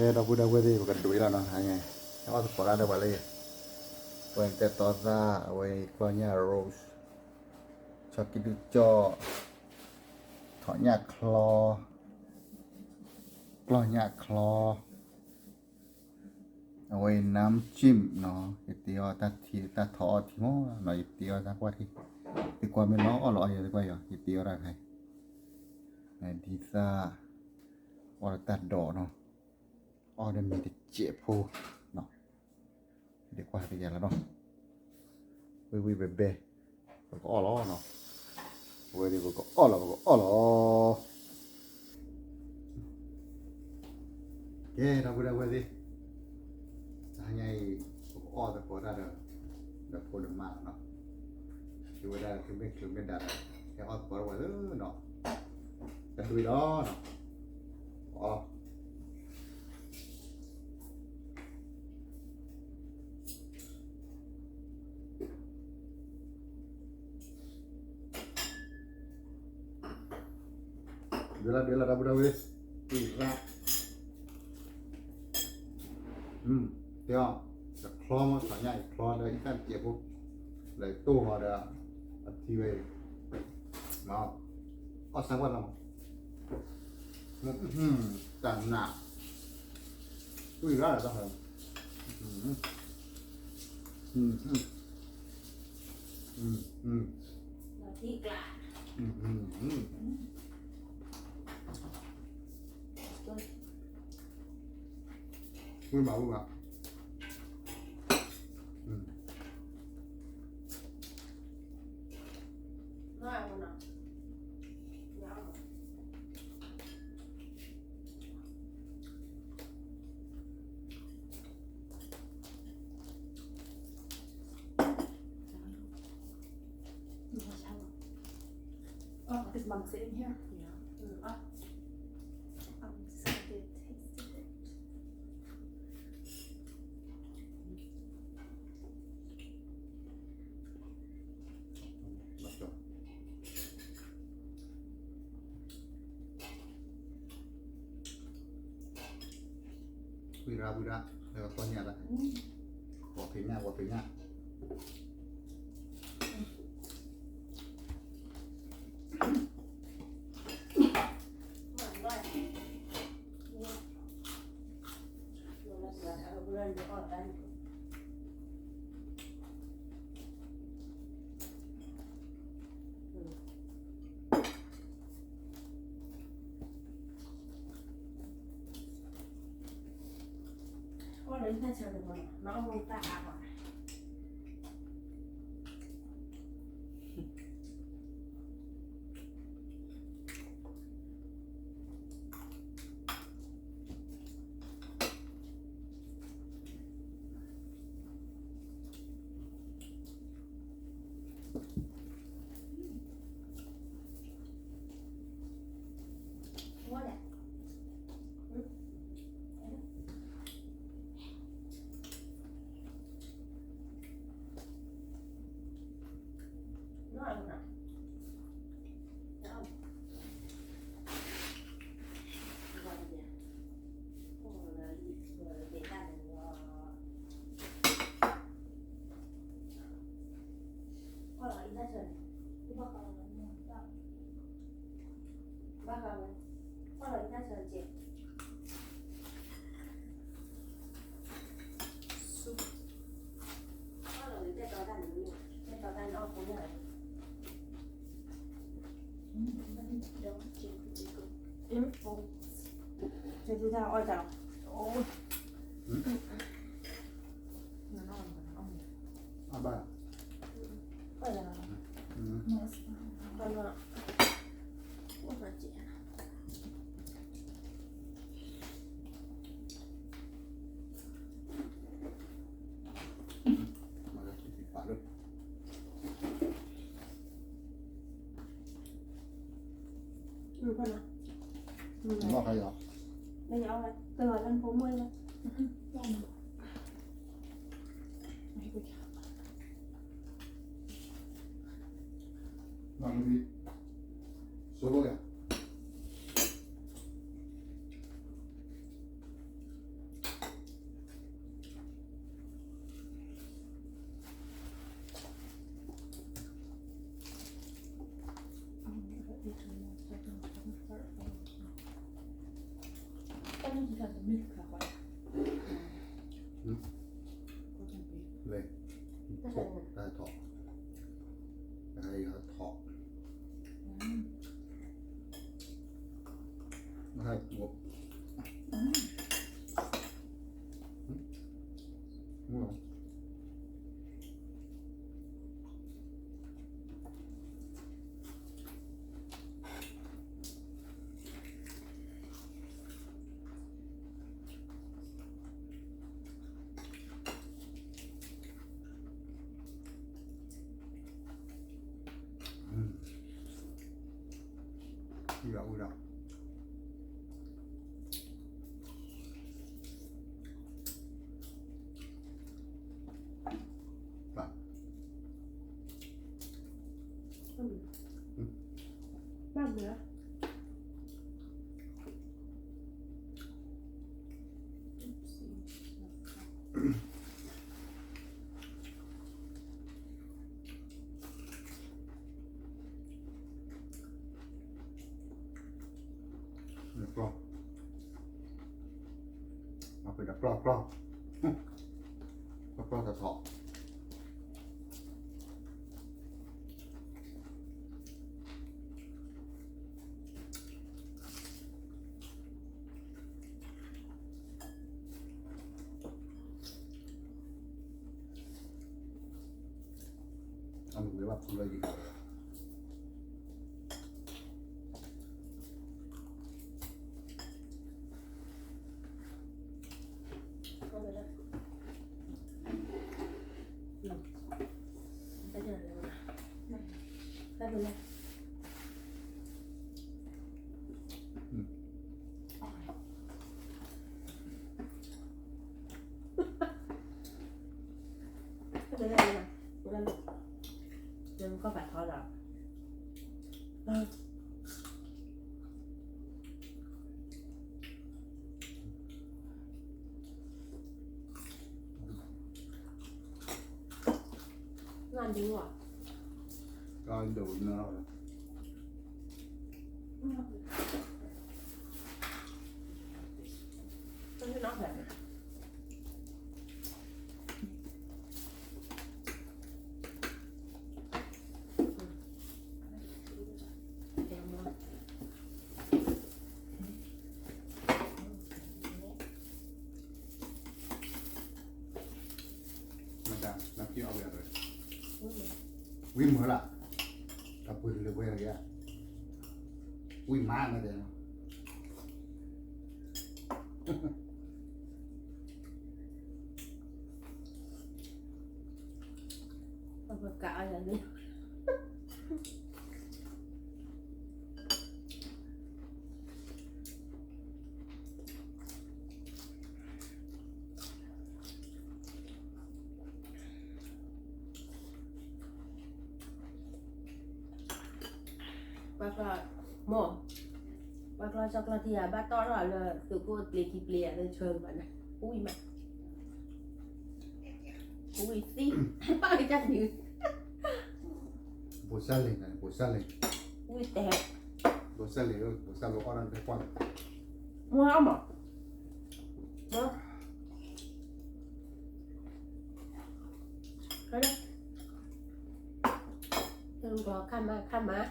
ကဲ ဒီပုၢ်ဒီဝဲၢ်သ့ၣ် ပကဒွံးလီၤနီၤ, ဟဲအီၣ်သကိးတၢ်ဒီးပှၤလၢ ဝဲတဲတီသၣ် အဝဲကျီၢ်ညၣ် roast, ဆီကံဒုကၠီၣ်, ထီၣ်ညၣ်ချီ, ကျီၢ်ညၣ်ချီ, အဝဲ น้ำจิ้ม နီၤ, ယတ့အီၣ်တၢ်ထံ တၢ်ထီအီၣ်ထံမးနီၤ, ယတ့အီၣ်တၢ်ကွၢ်ထံ, သ့ကွၢ်မ့ၢ်လီၤအီၣ်လီၤအီၣ် ယသ့ကွၢ်ယီၤ ယတ့အီၣ်တၢ်ခါအံၤ, ဒ်သၣ် အီၣ်လၢတၢ်ဒိးနီၤ, အီၣ်ဒီးမ့ၤတစဲးဖိနီၤ, ယတ့ကွၢ်တယၤလီၤနီၤ, ဝံၣ်ဝံၣ်ဘဲဘဲ, ပကအီၣ်လီၤနီၤ, အဝဲဒၣ်ပကအီၣ်လီၤ ပကအီၣ်လီၤ. ကဲ ဒီပုၢ်ဒီဝဲၢ်သ့ၣ်, တဟါညါအံၤ ပကအီၣ်သကိးတၢ်ဒီး ဒီးဖိဒီးမါလီၤနီၤ, သုဝဲဒၣ်သုမ့ၢ်ချုးမ့ၢ်ဒၣ်ဒီး ဟဲအီၣ်သကိးတၢ်ဝဲလၢနီၤ, တဒွံးလီၤနီၤ, အီၣ် ဒွဲလၢဒွဲလၢ ဒီပုၢ်ဒီဝဲၢ်, အံရၣ်, တဲအီၤ, တချီမး ထီၣ်ညၣ်အံၤချီဒီး အံသၣ်တစဲးဖိ, ဒီးတိၢ်ဟီဒီး အထံဝဲအံၤ, အီၣ်စၢ်ကွၢ်လီၤမး, တၢ်နး, အံရၣ်ဒီးတၢ်ဟီ ဝံၣ်ဘၣ်ဝံၣ်ဘၣ်, Oh, is Mom sitting here? Yeah. Mm, uh, I'm just gonna get a taste of it. ဝံရၣ်ဝံရၣ်, လၢကီၢ်ညၣ်လၢ, ဝီၤဖံးညၣ် ဝီၤဖံးညၣ်. လဲၤ တၢ်ထီၣ် တၢ်ထီၣ် မ့ၢ် အံၤဘၣ်အူဒီး ဘၣ် ဘၣ်မုာ် ကျီ အပ့ၤဒီးကျီကျီ ကျီကျီတထီၣ် အမ့ၢ်ဝဲဘၣ်ဖုလီၤယံၤ ဝံၤမုာ်လၢ် တၢ်ပှ့ၤလၢပှဲၤတဂ့ၤ ဝံၤမးမးတဲ ပကးအီၤယၤန့ၣ် ပှၤကျီ မိၢ် ပှၤကျီစီကျီတံၢ်ဧါ ဘၣ်တီၢ်ထီၣ်လၢသုးခိၣ်ပျ့ၤခံပျ့ၤဧါ လၢဆၢကပၤန့ၣ် ဝံၤမး ဝံၤသံ ပၢ်ကစၢ်နံၤ ပိာ်စၢ်လ့ၤန့ၣ် ပိာ်စၢ်လ့ၤ ဝံၤတဲ ပိာ်စၢ်လ့ၤ ပိာ်စၢ်လ့ၤအီၣ်ဒၣ်တၢ်ကွၢ် မ့ၢ်အီၣ်မး ခါမး ခါမး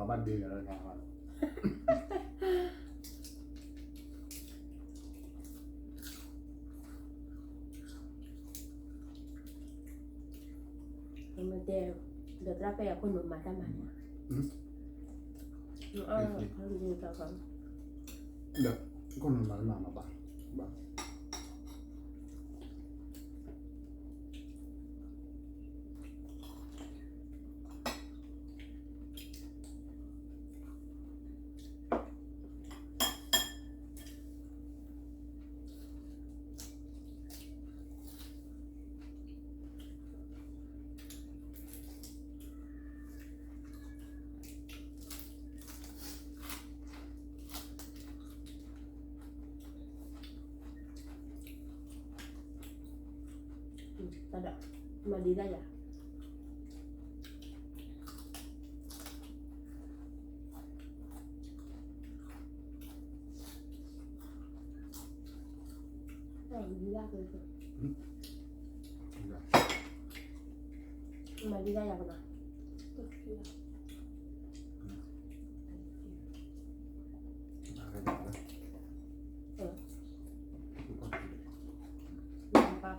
ဘၣ်အီၣ်လၢပှၤဘၣ်ဒ့လၢ မ့ၢ်တဲ ဒီးသရၣ်ပဲၢ်အခိၣ်နူာ်မၤတၢ်မၤန့ၣ် ဒီးခိၣ်နူာ်မၤတၢ်မၤဘၣ် ဘၣ် မ့ၢ်တဲ ဒီးသရၣ်ပဲၢ်အခိၣ်နူာ်မၤတၢ်မၤဘၣ် ဘၣ် တၢ်ဒီး မၤဒ်တၢ်ယၤ တၢ်ဒ်တၢ်ယၤ မၤဒ်တၢ်ယၤ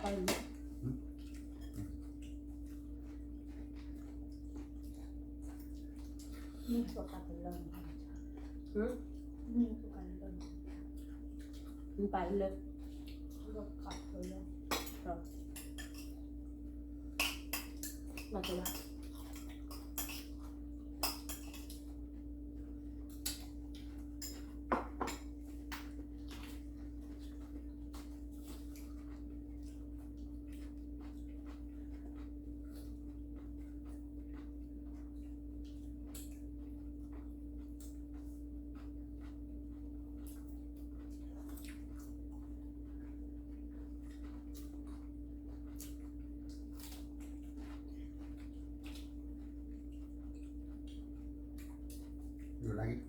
ကနီၤ ပၢ်ပၢ်လံ မ့ၢ်ပကတလၢ မ့ၢ်ပကလၢ မ့ၢ်ပကလၢ မၤတလၢ You like it?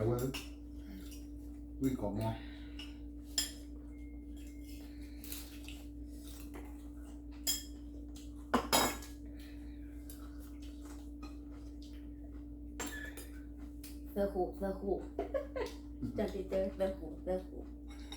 ဝံၣ်ကိးမီ သၢဃိး သၢဃိး တၢ်တတၢ သၢဃိး သၢဃိး သ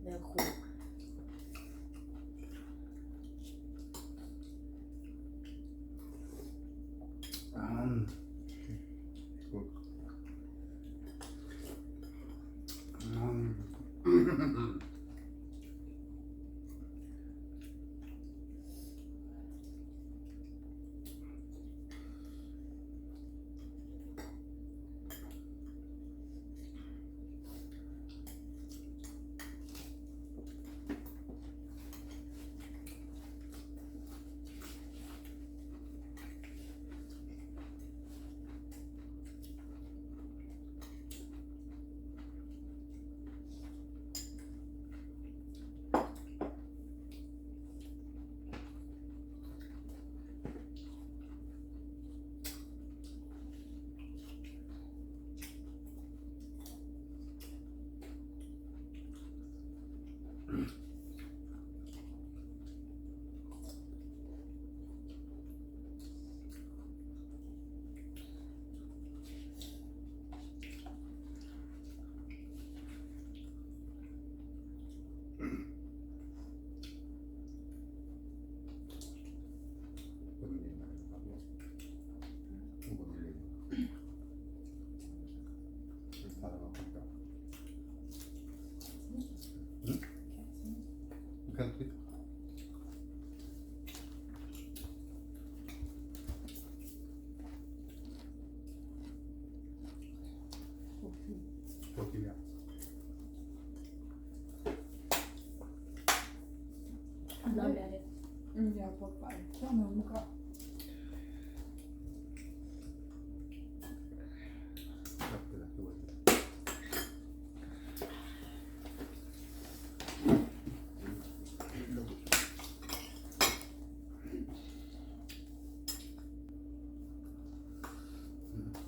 ၢဃိး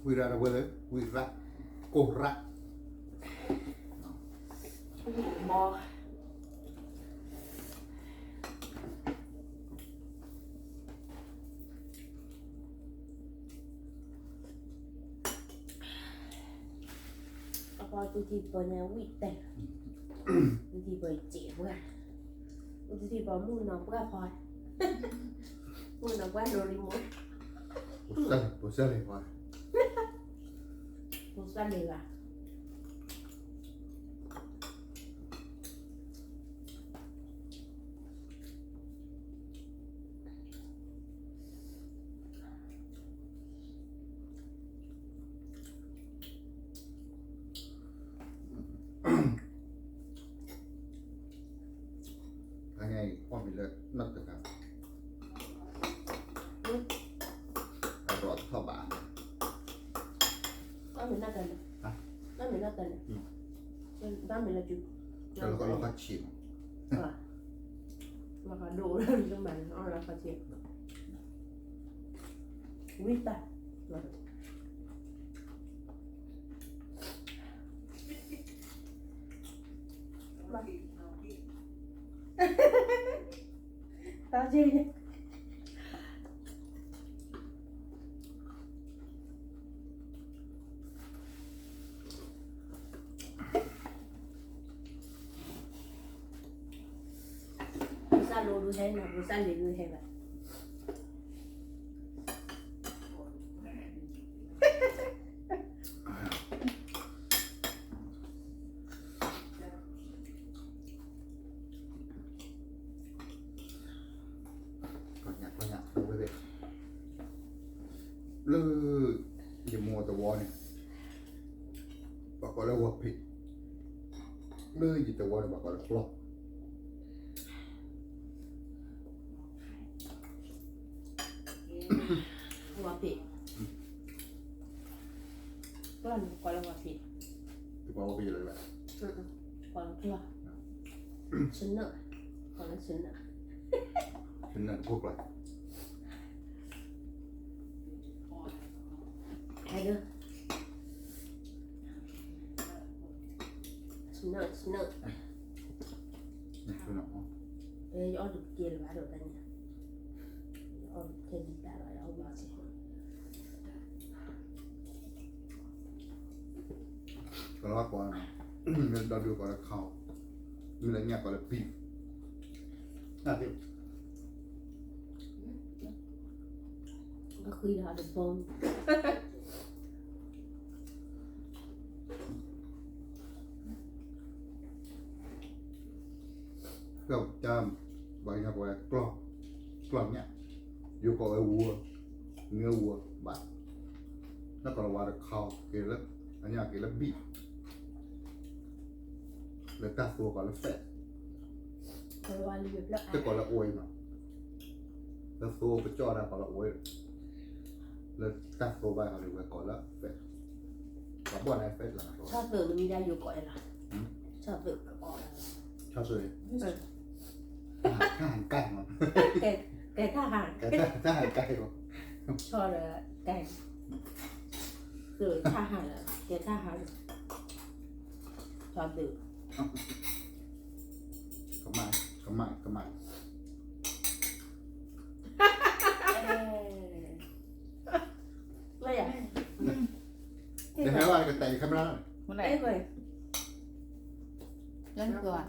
ဝံရၣ်တဝဲလၢ ဝံရၣ် ကိၢ်ရၣ် မီ အပှၤသူၣ်ထံၣ်ပၢၢ်န့ၣ်ဝံၣ်တဲာ်, သူၣ်ထံၣ်ပၢၢ်စဲးပှၢ်, သူၣ်ထံၣ်ပၢၢ်မုၢ်နီၢ်ပှၢ်ဖီ, မုၢ်နီၢ်ပှၢ်ဒိၣ်ရံမီ, ပိစါလံ, ပိစါလံ, ပိစါလံဂၤ အါန့ၣ် အီၣ်မ့ၤလၢနီၢ်တဂၤ, အဒီးထီၣ်ဘၣ်, အီၣ်မ့ၤနီၢ်တဂၤ, အီၣ်မ့ၤနီၢ်တဂၤ, ဘၣ်မ့ၤလၢကၠူ, လီၤခီဆံးမး, လီၤခီဒိၣ်လၢမၤန့ၣ် အီၣ်လီၤခီဆံး, ဝံၣ်တၢ် တၢ်က့ ပစၢ်လိဒုးဟဲနၤ ပစၢ်လံၤဒုးဟဲဘၣ်. လၢယမိၢ်သဝီန့ၣ် ပှၤကိးလၢဝီၤဖံး, လၢယသဝီန့ၣ် ပှၤကိးလၢကျီၢ် ဝီၤဖံး, ကျီၢ်န့ၣ်ကိးလၢဝီၤဖံး, ကိးဝီၤဖံးလၢ, ကိးလၢကျီၢ်, ဆနၢၣ်, ကိးလၢဆနၢၣ်, ဆနၢၣ်တဖိကျီၢ်, ဟဲဒၢ ဆနၢၣ်, ဆနၢၣ်, ယအီၣ်တကဲလၢၤဘၣ်ဒီးတၢ်န့ၣ်, ယအီၣ်တကဲဒ်တၢ်လီၤ ယအီၣ်ဘၣ်စ့ၢ် ကလီၤကိး, မ့ၢ်ဒီဒုကိးလၢ cow, မ့ၢ်လၢညၣ်ကိးလၢ beef, အဃံလီၤတဘီ တၢ်ဘၣ်ညါကိးဝဲကျီၢ်, ကျီၢ်ညၣ်, ယိၤကိးဝဲဝူ, နွဲဝူဘၣ်, နကိးလၢဝါဒီး cow က့ၤလၢ, အညၣ်က့ၤလၢ beef, လၢတၢ်သိကိးလၢ fat, တကိးလၢ oil နီၤ, လၢသိပကၠီၣ်တၢ်ကိးလၢ oil, လၢတၢ်သိဘၣ်ဃီန့ၣ် ဝဲကိးလၢ fat, ပှၤဘီၣ်န့ၣ် fat လီၤ, ဆီၣ်သုးနမံၤဒၣ်ယိၤကိးအလီၤ, ဆီၣ်သုး, ဆီၣ်သုး, ကဲထၣ်ဟး, ကဲထၣ်ဟး, ကဲထၣ်ဟး, ဆီၣ်ဒီးကဲ, သုးထၣ်ဟးလီၤ ကဲထၣ်ဟးလီၤ, ဆီၣ်သုး, ကမၣ်, ကမၣ်, ကမၣ်, မ့ၢ်ယၤ, တဟဲဘၣ်ကတဲ camera န့ၣ်, လၢနကၢၤ,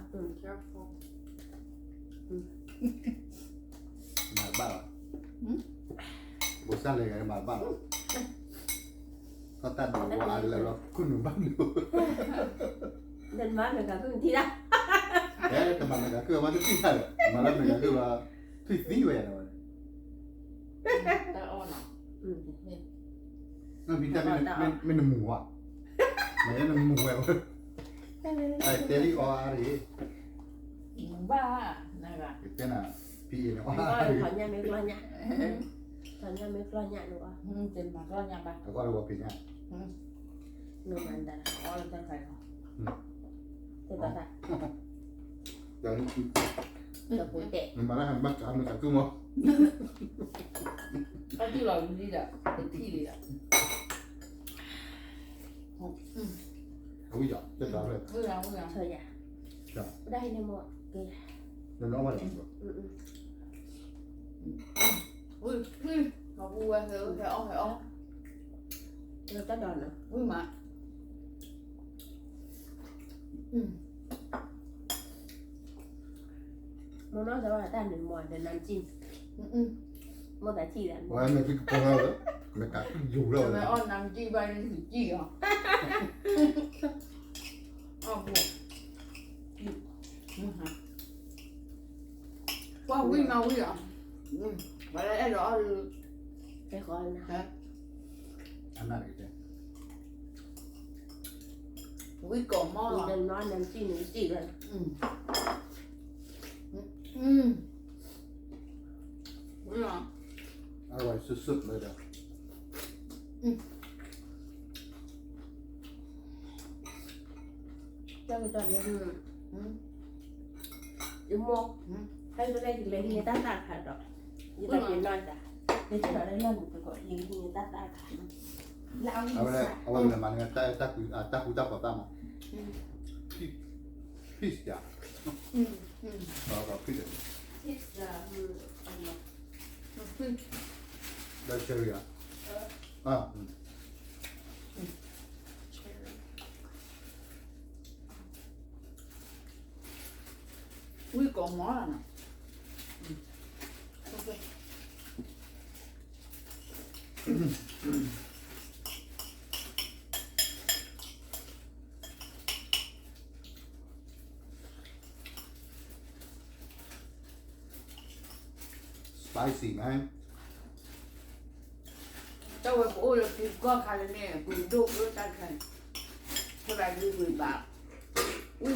မၤတဘၣ်လီၤ, ဘိၣ်စၢ်လဲၤဂၤမၤတဘၣ်လီၤ, ထီၣ်တၢ်ဒိးဝဲအါလၢလီၤ ကူၣ်နုာ်ဘၣ်နုာ်, တမၤနကၤကူၣ်နထံၣ်တၢ်, တမၤနကၤကူၣ်မၤတထံၣ်တၢ်ဒီး မၤလၢနကၤကူၣ်လီၤ, ထွံၣ်သံဝဲယၤန့ၣ်ဝဲန့ၣ် နမံၤတၢ်မ့ၢ်နမူၤဝဲ, မ့ၢ်နမူၤဝဲ, တဲလံအီအါတဂ့ၤ, ဘၣ်, တဲနၤ, ဖံအံၤန့ၣ်အီအါတဂ့ၤ, ထီၣ်ညၣ်မ့ၢ်ကျီၢ်ညၣ်, ထီၣ်ညၣ်မ့ၢ်ကျီၢ်ညၣ်န့ၣ်, အီၣ်လၢဝဲဖံညၣ်, နမၤတၢ်, အီၣ်လၢတၢ်ခါ, တၢ်ခါ မၤလၢဟးဘၣ်ကးမ့ၢ်ကးတူၢ်မး, အတူၢ်လီၤဝံၤဒီး တထံၣ်လံဒီး, အဝံၤယၤ တၢ်ဝဲ, ဝံၤယၤ, ဝံၤယၤ, ဒၣ်အံၤန့ၣ်မ့ၢ်, နအီၣ်ဘၣ်ယၤ, ဝံၤ, ဝံၤ, ဟဲအီၣ် ဟဲအီၣ်, တၢ်ဒိးနၤ, ဝံၤမး မိၢ်နီၢ်သၢဝဲတၢ်နုာ်မီၢ်ဒီးနါမစံၣ်, မိၢ်သးထံၣ်ဒီး, ဝဲမ့ၢ်သံကပီၤလီၤ, မ့ၢ်ကးယိာ်လီၤ, မ့ၢ်အီၣ်နါမစံၣ်ဘၣ်န့ၣ် စံၣ်အီၤ, အီၣ်ဘိ, ကွၢ်ဝံၤမးဝံၤလီၤ, ပှၤလၢအဲၣ်ဒိးအီၣ်, ဝံၤကိးမီၢ်လီၤ, နါမစံၣ်န့ၣ်စံၣ်လီၤ, อืม อืม อร่อยสุดๆเลยเด้อ อืม เจ้าก็จอดเดี๋ยว อืม อืม ယမိၢ် ဟဲကလဲၤ ယလဲၤဟံးန့ၢ်တၢ်သၣ်ခါဒီး ယတၢ်က့ၤနီၢ်ယသး ယက့ၤနီၢ်လၢလၢၢ်မုာ်တကိး ယကဟံးန့ၢ်တၢ်သၣ်ခါ လၢအဝဲ အဝဲလဲၤမၤန့ၢ်တၢ် တၢ်ကူတၢ်ဖးသၣ်မး peace ယါ peace ဒီး cherry ယါ ဝံကိးမီၤလီၤနီၤ spicy man တၢ်ဝဲပအိၣ်လၢပူၤကီၢ်ခါလၢန့ၣ် ပူၤဒိၣ်ကၢတၢ်ခါန့ၣ် ဖဲဘၣ်ဒုးဝံၤဘၣ် ဝံၤ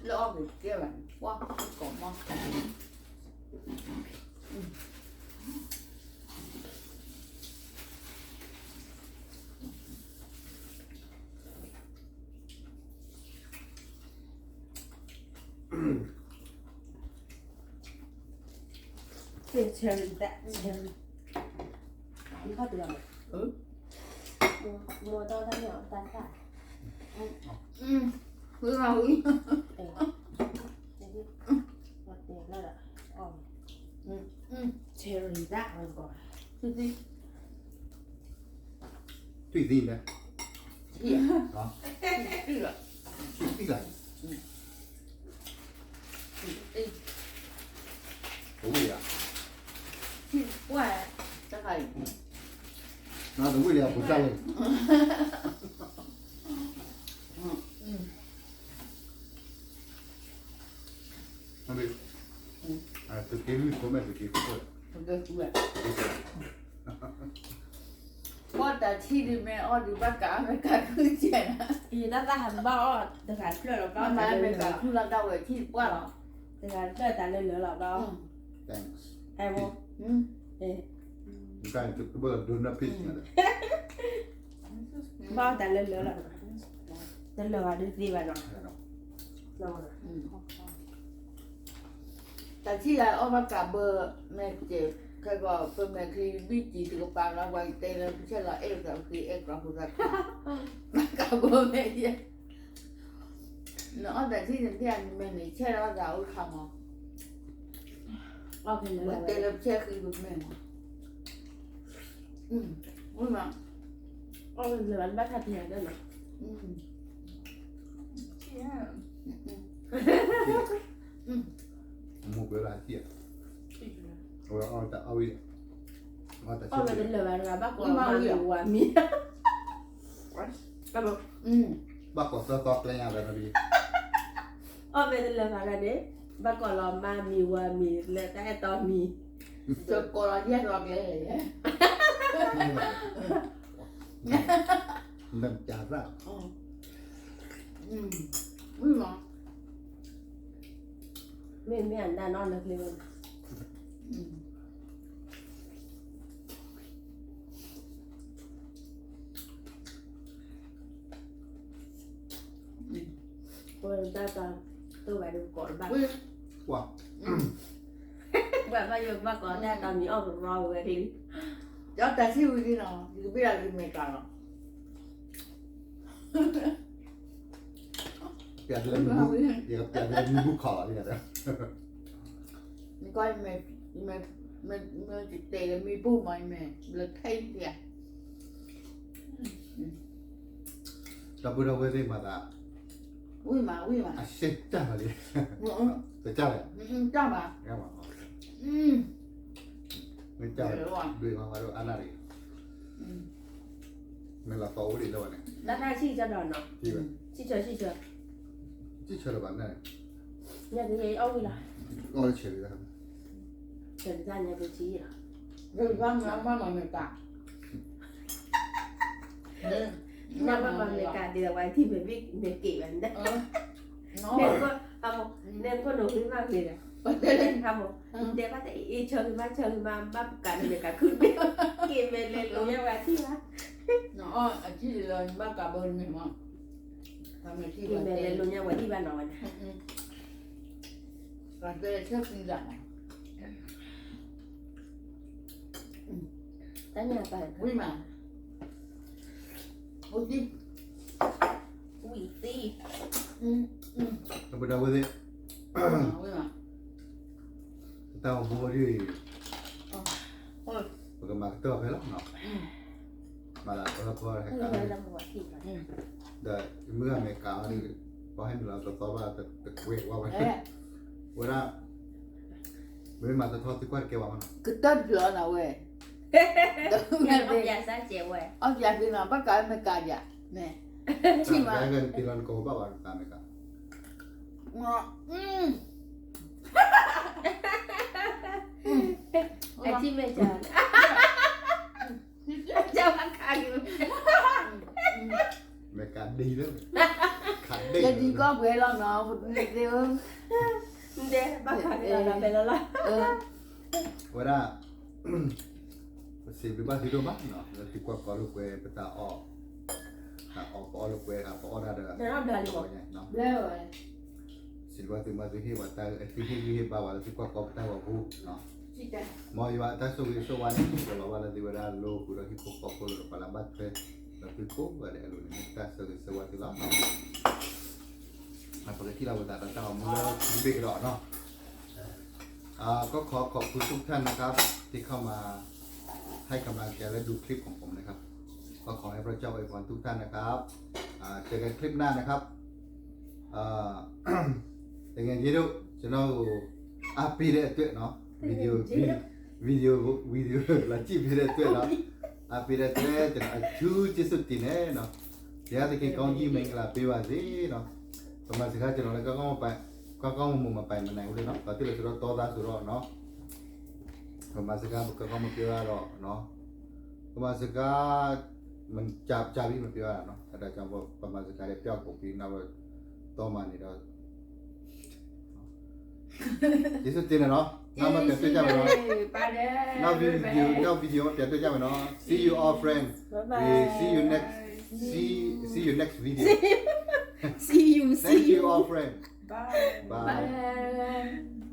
လၢအီၣ်က့ၤကဲဘၣ်န့ၣ် ပှၤကိးမီၤ เออ เชอรี่ แต่ เชอรี่ นี่เข้าตัวเลย เออ มัว มัวต้องได้เนี่ย ตาตา อืม เออ เออ เดี๋ยวนี้ หมดเดี๋ยวแล้วล่ะ อ๋อ อืม อืม เชอรี่ ได้ เอาก่อน ดูสิ တွေ့သံလဲ ထံၣ် ဟါ ထံၣ်လီၤ ထံၣ်သံလဲ ပဝံၣ်ယါ ထံၣ်ပှၢ် တခါအံၤ နတဝံၣ်လၢပူၤတၢ်လဲၣ် မ့ၢ် သုးက့လွံၢ်ဖိမဲာ် သုးက့ဃုဖိ သုးက့ဃု ပှၤတၢ်ထံၣ်ဒုးမ့ၢ်အီၣ်ဒုးဘၣ်ကးအမဲရကၤခုကဲးနၤ ယတၢ်သၣ်ဟးဘၣ်အီၣ်တဂၤတဖျၢၣ်လီၤ ဘၣ်မၤအမဲရကၤခုလီၤ တၢ်ဝဲထံၣ်ပှၢ်လီၤ တဂၤတဖျၢၣ်တၢ်လၢလၢလီၤဘၣ်အီၣ် အဲၣ်ဘိ ဘၣ်တၢ်လၢလၢလီၤ တလၢာ်ဘၣ်ဒုးသ့ဘၣ်နီၤ တၢ်ထံၣ်ဂၤအီၣ်ဘၣ်ကးဘၢ မဲာ်ကဲး ခဲကီး ပမဲာ်ချံဘံၣ်ကံၤတကပၤလီၤ ပှၤကတဲလၢပဆဲးလီၤအဲၣ်သးပဃ့အဲၣ်ကျီဖိသၣ်ခါ ဘၣ်ကးဘၢမဲာ်ယဲ နအီၣ်တၢ်ထံၣ်န့ၣ် ဒ်အမ့ၢ်န့ၣ် ဆဲးလီၤသးအိၣ်ခါမး ပှၤတဲလၢပဆဲးဃံပမဲာ်မး ဝံၤမး အီၣ်လၢဘၣ်ထါတံၢ်ဒၣ်နီၤ မိၢ်ပၢ်လၢအထံၣ် အဝဲအီၣ်တၢ်အီၣ်ဝံၣ် အီၣ်ဝဲတလၢာ်ဘၣ်တဂၤ ဘၣ်ကိးလီၤမါမံၤဝၤမံၤ ဘၣ်ကိးသၢသီကျဲညါဝဲနီၤ အီၣ်ဝဲတလၢာ်ဘၣ်တဂၤန့ၣ် ဘၣ်ကိးလီၤမါမံၤဝၤမံၤ လၢတၢ်အဲၣ်တီမံၤ ကိးလီၤယဲၢ်သီကျဲ နကၢ်သၣ် မ့ၢ်မ့ၢ်အနၢ်နီၢ်လၢကျဲ ပတၢ်တၢ်တိၢ်ဘၣ်ဒီးကိးတဘၣ် ပှၤဘၣ်ယိၣ်ဘၣ်ကိးတၢ်တမံၤအီၣ်ကရီဝဲကလံ ယတၢ်ထံၣ်ဝံၤလံနီၤ ယကဘ့ၣ်လီၤလံအမဲရကၤလီၤ ပျဲလၢမံဘူၣ် ယကပျဲလၢမံဘူၣ်ခီလီၤ နကွၢ် ယမ့ၢ် ယမ့ၢ် မ့ၢ် မ့ၢ်တဲလၢမံဘူၣ်မး ယမ့ၢ်ဘျၢထဲအံၤ ဒီပုၢ်ဒီဝဲၢ်သ့ၣ်မၤသး ဝံၣ်မး ဝံၣ်မး အရှက်ကြပါလေ တကြပါ ကြပါ မ့ၢ်ကြပါ ဒွေမၤမၤတော့အနၢ်ရံ မ့ၢ်လီၤသီအိၣ်ဒံးလၢဝဲန့ၣ် လၢတၢ်ဆံၣ်ကဒီးနီၤ ဆံၣ်ဆၢ ဆံၣ်ဆၢ ဆံၣ်ဆၢတဘၣ်န့ၣ် ညကယဲအီၣ်ဝံၤလီၤ အီၣ်လၢဆဲးလံ ဆဲးလံညကဆံၣ်လီၤ ဘၣ်မၤမၤမၤမ့ၢ်ကး မၤမၤမၤမ့ၢ်ကးဒ်ဝဲထံၣ်မ့ၢ်ဘံၣ်မ့ၢ်က့ၤဝဲန့ၣ် မ့ၢ်ကီၢ် အမ့ၢ်ကီၢ်နိၣ်ဂံၢ်မးဂ့ၤဒီး ပတဲလၢနဟါမး, နတဲဘၣ်တၢ်အ့ၣ်အ့ၣ် ဆၢဂ့ၤမး ဆၢဂ့ၤမး ဘၣ်ပကးနမဲာ်ကးခုတဘ့ၣ်, က့ၤမဲာ်လဲၤလိာ်ညါဝဲအထံၣ်ဘၣ်, နအီၣ်အထံၣ်လၢနဘၣ်ကးဘၢတမ့ၢ်မး, က့ၤမဲာ်လဲၤလိာ်ညါဝဲအထံၣ်ဘၣ်နီၤဝဲ, ပှၤတဲဆၢသံသးမး, တၢ်ညါပၢ် ဝံၤမး, အိၣ်သံ, ဝံၤသံ, ပဒီပုၢ်ဝဲၢ်သ့ၣ်, တၢ်အိၣ်မူဒ်အံၤ, ပကမၤကတၢၢ်ဖဲလီၤနီၤ, မၤလၢပဟၢဖၢဟဲကး, ဒီးမုၢ်ဂၤမဲာ်ကးအီၤဒ်, ပှၤဟဲနုာ်လီၤတသီဘၣ်တကွဲးဝဲဝဲ, ဝဲဒၣ်, မ့မ့ၢ်မၤတထီသုကွၢ်တကဲဘၣ်မးနီၤ, ကတၢၢ်တဖျၢၣ်နီၤဝဲ, အီၣ်ပျးသ့နီၤ ဘၣ်ကးမဲာ်ကးဒံး, ထံၣ်မး, ကဲနတ့လီၤနကိးဘၣ်ဘၣ်ကးမဲာ်ကး, အထံၣ်မဲာ်ကး, ကဘၣ်ခးက့ၤ, မဲာ်ကးဒ်လၢ, ခးဒ်, ယဒ်ကီၢ်ပှဲၤလီၤနီၤ, ပတန့ၢ်သ့ဧၢ, နတဲဘၣ်ခးက့ၤလီၤဖဲလီၤလီၤ, ဝဲဒၣ်, ပစံးဘျုးဘၣ်သုဒိၣ်မးနီၤ လၢသုကွၢ်ကီလိာ်ကွဲပတၢ်အီၣ်, တၢ်အီၣ်ပအီၣ်လိာ်ကွဲ ပအီၣ်ဒၣ်ဒီး, စံးဘျုးဘၣ်သုမး သုဟ့ၣ်ပှၤတၢ်, သုဟ့ၣ်ဂံၢ်ဟ့ၣ်ဘါဝဲလၢသုကွၢ်ကီပတၢ်ဂီၤပူၤ, မ်ယွၤအတၢ်ဆိၣ်ဂ့ၤဆိၣ်ဝါန့ၣ် ကလီၤဘၣ်လၢသုဝဲဒၣ်လိာ်ဃုာ်ဒီးဟံၣ်ဖိဃီဖိလိာ်ဒီးပှၤလၢဘၣ်ထွဲ, ဒီးသုကိးဂၤဒဲးအလိၤန့ၣ် မ့ၢ်တၢ်ဆိၣ်ဂ့ၤဆိၣ်ဝါသုလီၤ. ပကထံၣ်လီၤဝဲသးဒီးတၢ်ဂီၤမူလၢခံတဘ့ၣ်ကဒီးနီၤ. อ่า ก็ขอขอบคุณทุกท่านนะครับ ที่เข้ามา ให้กำลังใจและดูคลิปของผมนะครับ ก็ขอให้พระเจ้าอวยพรทุกท่านนะครับ อ่า เจอกันคลิปหน้านะครับ อ่า ยังไงที่ดู ကျွန်တော်ကို အားပေးတဲ့အတွက်နော် ဗီဒီယို ဗီဒီယို ဗီဒီယို လာကြည့်ပေးတဲ့အတွက်နော် အားပေးတဲ့အတွက် ကျွန်တော်အထူးကျေးဇူးတင်တယ်နော် ဘုရားသခင်ကောင်းကြီးမင်္ဂလာပေးပါစေနော် ဗမာစကားကျွန်တော်လည်းကောင်းကောင်းမပိုင် ကောင်းကောင်းမွန်မွန်မပိုင်မနိုင်ဘူးလေနော် ဘာဖြစ်လို့လဲဆိုတော့ တောသားဆိုတော့နော် ဗမာစကားကောင်းကောင်းမပြောရတော့နော် ဗမာစကား မကြာကြာပြီမပြောရတာနော် အဲဒါကြောင့်ဗမာစကားလည်းပျောက်ကုန်ပြီ နောက်တော့ တောမှာနေတော့ ကျေးဇူးတင်တယ်နော် နောက်မှပြန်တွေ့ကြမယ်နော် ပါတယ် နောက်ဗီဒီယို နောက်ဗီဒီယိုမှာပြန်တွေ့ကြမယ်နော် See you all friends Bye bye. We see you next see see you next video See you, see you. Thank you all friends Bye. Bye. Bye.